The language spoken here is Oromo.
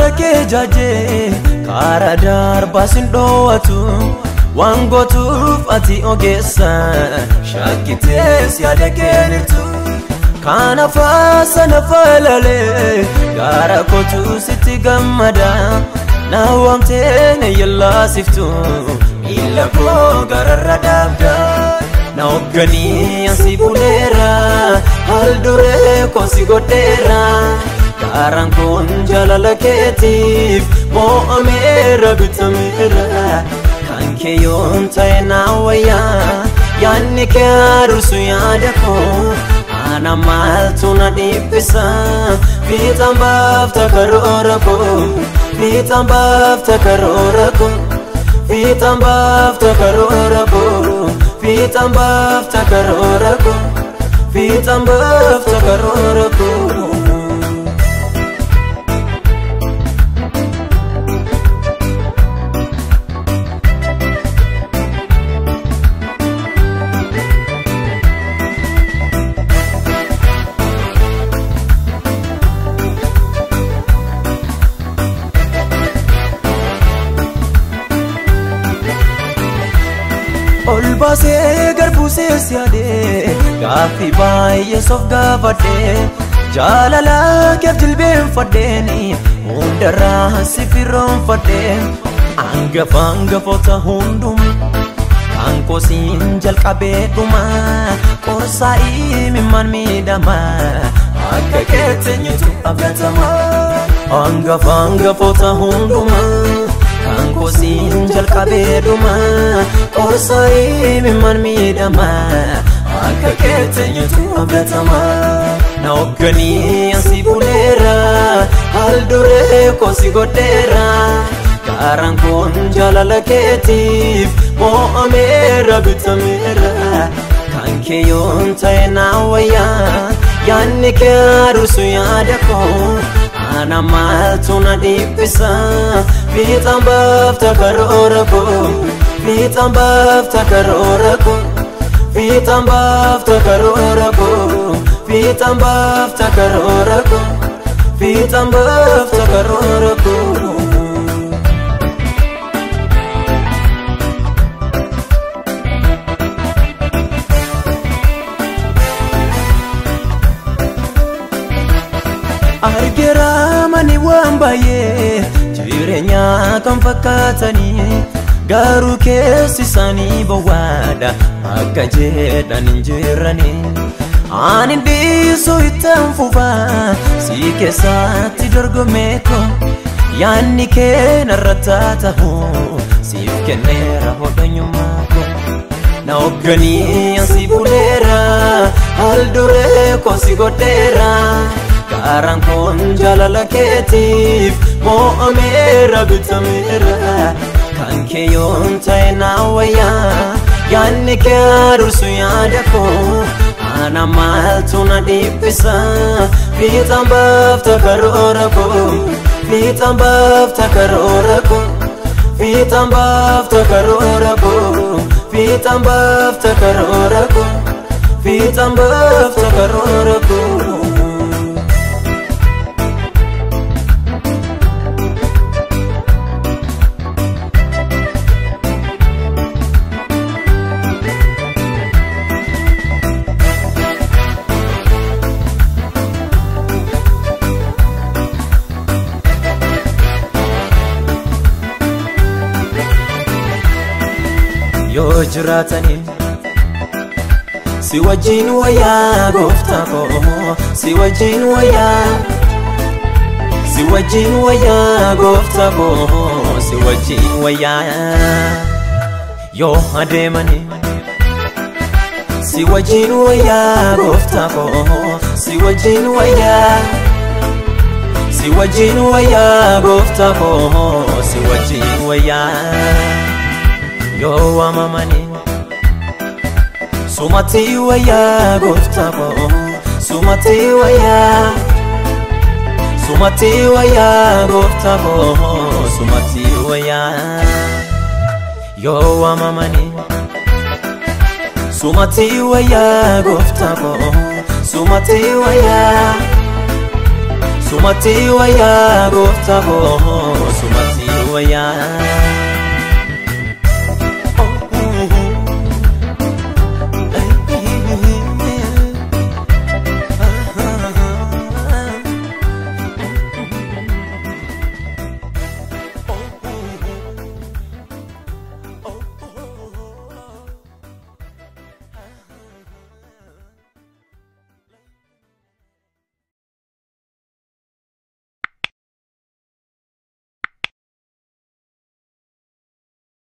Jaalala kee jajee karaa darbaa sin dhoowwatu waan gootuuf ati ogeessa shakkitees yaada keenirtu kana faasana falalee gara kootu sitti gammada na waamtee na yellaasiftu miila koo gararra dhaabda na hogganii asi buleera haal duree koo si godheera. Garaan kun jaalala keetiif mo'ameera bitameera kan kee yoon ta'e na wayyaa yaadni kee aduusu yaada koo ana maaltu na dhiphisa fiixaan baafta karoora koo fiixaan baafta karoora koo fiixaan baafta karoora koo fiixaan baafta karoora koo fiixaan baafta karoora koo. Ol baasee garbuusee siyaadee gaaffii baay'ee soof gaafadhee jaalala keef jilbeenfadheeni hundarraa si firoonfadhee hangafa hangafoota hundumaa kan koosiin jalqabee dhuma qorsaa imimmaan miidhamaa akka keetti eenyutu abdatamaa hangafa hangafoota hundumaa. Kan koosiin jalqabee dhuma qorsaa imimmaan miidhamaa akka keetti eenyutu abdatamaa na hogganii asi buleera haal duree koo si godheera garaan kun jaalala keetiif mo'ameera bitameera kan kee yoon ta'e na wayyaa yaadni kee aduusu yaada koo ana maaltu na dhiphisa fiixaan baafta karoora koo fiixaan baafta karoora koo fiixaan baafta karoora koo fiixaan baafta karoora koo fiixaan baafta karoora koo. Argeera mani waan baay'ee jireenya kan fakkaatanii garuu keessi isaanii bowwaadha akka jedhan hin jiranii. Ani dhiisuu ittiin fufaa si keessatti dorgomee koo yaadni kee narratti ta'u siif kenneera hodhanyummaa koo. Na hogganii asi buleera haal duree koo si godheera. Garaan kun jaalala keetiif mo'ameera bitameera kan kee yoon ta'e na wayyaa yaadni kee aduusu yaada koo ana maaltu na dhiphisa fiixaan baafta karoora koo fiixaan baafta karoora koo fiixaan baafta karoora koo fiixaan baafta karoora koo fiixaan baafta karoora koo. Yoo jiraatanii si wajjin wayyaa gooftaa koo si wajjin wayyaa si wajjin wayyaa gooftaa koo si wajjin wayyaa yoo adeemanii si wajjin wayyaa gooftaa koo si wajjin wayyaa si wajjin wayyaa gooftaa koo si wajjin wayyaa. Yoo waamamanii sumatti wayyaa gooftaa koo sumatti wayyaa sumatti wayyaa gooftaa koo sumatti wayyaa yoo waamamanii sumatti wayyaa gooftaa koo sumatti wayyaa. Sumatti wayyaa gooftaa koo, sumatti wayyaa.